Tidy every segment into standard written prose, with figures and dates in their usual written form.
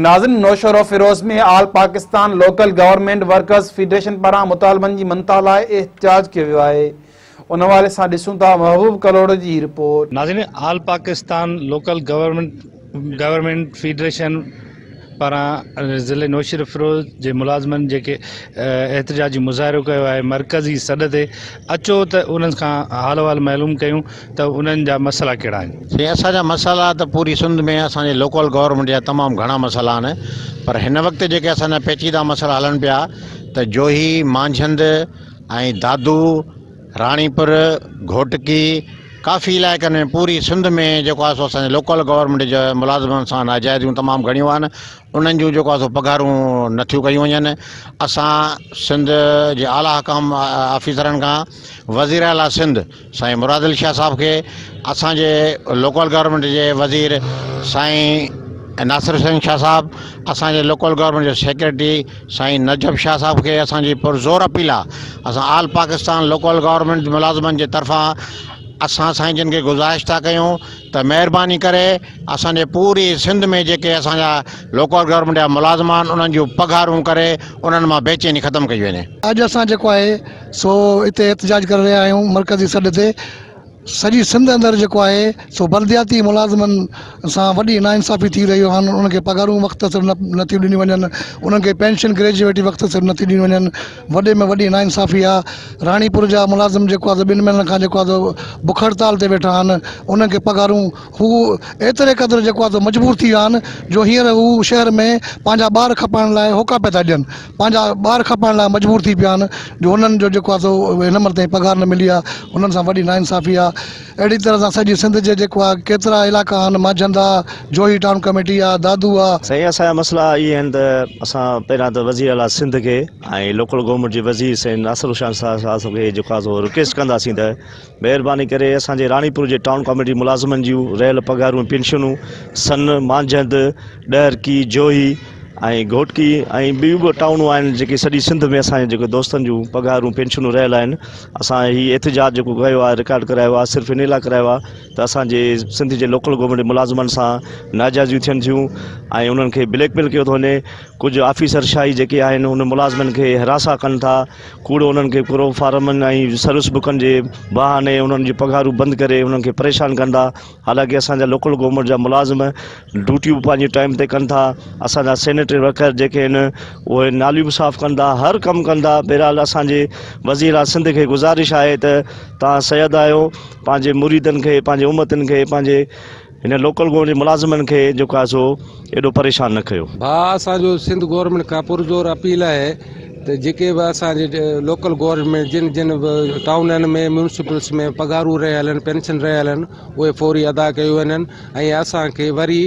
ناظرين Naushahro Feroze ۾ all Pakistan local government workers federation پاران مطالبن جي مڃتا لاء احتجاج ڪيو ويو آهي ان حوالي سان ڏسون ٿا محبوب ڪلهوڙو جي هي رپورٽ. ناظرين all Pakistan local government federation پاران ضلعي نوشهروفيروز جي ملازمن جيڪي احتجاجي مظاهرو ڪيو آهي مرڪزي سڏ تي اچو ته انهن کان حال احوال معلوم ڪيون ته انهن جا مسئلا ڪهڙا آهن. سائين اسان جا مسئلا ته پوري سنڌ ۾ اسان جي لوڪل گورنمينٽ جا تمام گهڻا مسئلا آهن پر هن وقت جيڪي اسان جا پيچيده مسئلا هلن پيا ته جوهي، مانجهند ۽ دادو، راڻيپور، گهوٽڪي ڪافي علائقن ۾ پوري سنڌ ۾ جيڪو آهي سو اسان جي لوڪل گورنمينٽ جي ملازمن سان ناجائزيون تمام گهڻيون آهن انهن جون جيڪو آهي سو پگهارون نٿيون ڪيون وڃن اسان سنڌ جي اعليٰ حڪام آفيسرن کان وزير اعليٰ سنڌ سائين مراد علي شاهه صاحب کي اسان جي لوڪل گورنمينٽ جي وزير سائين ناصر حسين شاهه صاحب اسان جي لوڪل گورنمينٽ جو سيڪريٽري سائين نجف شاهه صاحب کي اسان جي پرزور اپيل آ اسان آل پاڪستان لوڪل گورنمينٽ ملازمن جي طرفان اسان سائين جن کي گذارش ٿا ڪيون ته مهرباني ڪري اسان جي پوري سنڌ ۾ جيڪي اسان جا لوڪل گورنمينٽ جا ملازم آهن انهن جون پگهارون ڪري انهن مان بيچيني ختم ڪئي وڃي. اڄ اسان جيڪو آهي سو اتي احتجاج ڪري رهيا آهيون مرڪزي سڏ تي سڄي سنڌ اندر جيڪو آهي سو بلدياتي ملازمن سان وڏي ناانصافي ٿي رهي آهن انهن کي پگهارون وقت سر نه ٿيون ڏنيون وڃن انهن کي پينشن گريجوئيٽي وقت سر نه ٿي ڏنيون وڃن وڏي ۾ وڏي ناانصافي آهي راڻيپور جا ملازم جيڪو آهي ٻن مهينن کان جيڪو آهي سو بک هڙتال تي ويٺا آهن انهن کي پگهارون هو ايتري قدر جيڪو آهي سو مجبور ٿي ويا آهن جو هينئر هو شهر ۾ پنهنجا ٻار کپائڻ لاء هوڪا پيا ٿا ڏين پنهنجا ٻار کپائڻ لاء مجبور ٿي پيا آهن جو هنن جو جيڪو آهي سو هن مهل تائين پگهار نه ملي آهي هنن سان وڏي ناانصافي آهي اهڙي طرح سان سڄي سنڌ جي جيڪو آهي ڪيترا علائقا آهن مانجهند آهي جوهي ٽائون ڪميٽي آهي دادو آهي. سائين اسان جا مسئلا اهي آهن ته اسان پهريان ته وزير اعليٰ سنڌ کي ۽ لوڪل گورنمينٽ جي وزير سائين ناصر حسين شاهه صاحب کي جيڪو آهي سو رڪويسٽ ڪنداسين ته مهرباني ڪري اسان جي راڻيپور جي ٽائون ڪاميٽي ملازمن جون رهيل پگهارون ۽ پينشنون سن، مانجهند، ڏهرڪي، جوهي ۽ گهوٽڪي ۽ ٻيون به ٽائونون آهن جيڪي سڄي سنڌ ۾ اسان جي جيڪي دوستن جون پگهارون پينشنون رهيل آهن اسان هي احتجاج جيڪو ڪيو آهي رڪارڊ ڪرايو آهي صرف ان لاء ڪرايو آهي ته اسان جي سنڌ جي لوڪل گورنمينٽ ملازمن سان ناجائزيون ٿين ٿيون ۽ انهن کي بليڪ ميل ڪيو ٿو وڃي ڪجهه آفيسر شاهي جيڪي آهن ان ملازمن کي هراسان ڪن ٿا ڪوڙ انهن کي پرو فارمن ۽ سروس بڪن جي بهاني انهن جون پگهارون بند ڪري انهن کي پريشان ڪن ٿا حالانڪه اسان جا لوڪل گورنمينٽ جا ملازم ڊيوٽيون به پنهنجي ٽائيم تي ڪن ٿا اسان جا سينيٽري ورڪر جيڪي آهن اهي ناليون به صاف ڪن ٿا هر ڪم ڪن ٿا بهرحال اسان جي وزير اعليٰ سنڌ کي گذارش آهي ته توهان سيد آهيو پنهنجي مريدن کي پنهنجي امتن کي پنهنجي هن لوڪل گورنمينٽ جي ملازمن کي جيڪو آهي سو ايڏو پريشان نه ڪيو. ڀاء اسان جو سنڌ گورنمينٽ کان پرزور اپيل آهي ته جيڪي به اسان جي لوڪل گورنمينٽ جن جن به ٽائونن ۾ ميونسپلس ۾ پگهارون رهيل آهن پينشن رهيل آهن اهي فوري ادا ڪيون وڃن ۽ اسان کي وري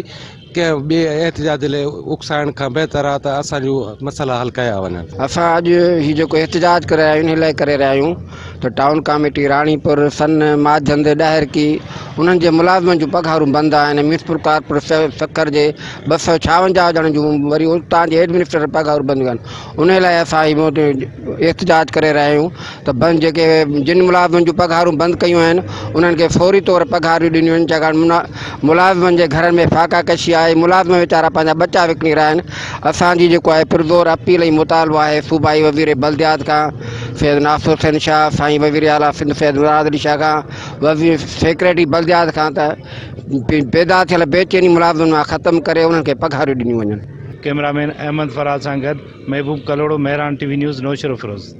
ڪنهن ٻئي احتجاج لاء اڪسائڻ کان بهتر آهي ته اسان جو مسئلا حل ڪيا وڃن. اسان اڄ هي جيڪو احتجاج ڪري رهيا آهيون انهي لاء ڪري رهيا آهيون ته ٽائون ڪاميٽي راڻيپور، سن، ماجهند، ڏاهرڪي انهن جي ملازمن جون پگهارون بند آهن ميونسپل ڪارپوريشن سکر جي 256 ڄڻن جون وري اتان جي ايڊمنسٽريٽر پگهارون بند آهن انهي لاء اسان هي احتجاج ڪري رهيا آهيون ته بند جيڪي جن ملازمن جون پگهارون بند ڪيون آهن انهن کي فوري طور پگهارون ڏنيون وڃن ڇاڪاڻ ملازمن جي گهرن ۾ فاقا ڪشي آهي ملازم ويچارا پنهنجا ٻچا وڪڻي رهيا آهن اسان جي جيڪو آهي پرزور اپيل ۽ مطالبو آهي صوبائي وزير بلديات کان سيد ناصر حسين شاهه سائين وزير اعليٰ سنڌ سيد مراد علي شاهه کان وزير سيڪريٽري بلديات کان ته پيدا ٿيل بيچيني ملازمن مان ختم ڪري انهن کي پگهارون ڏنيون وڃن. ڪئميرا مين احمد فرهاد سان گڏ Mehboob Kalhoro, Mehran T V news, Naushahro Feroze.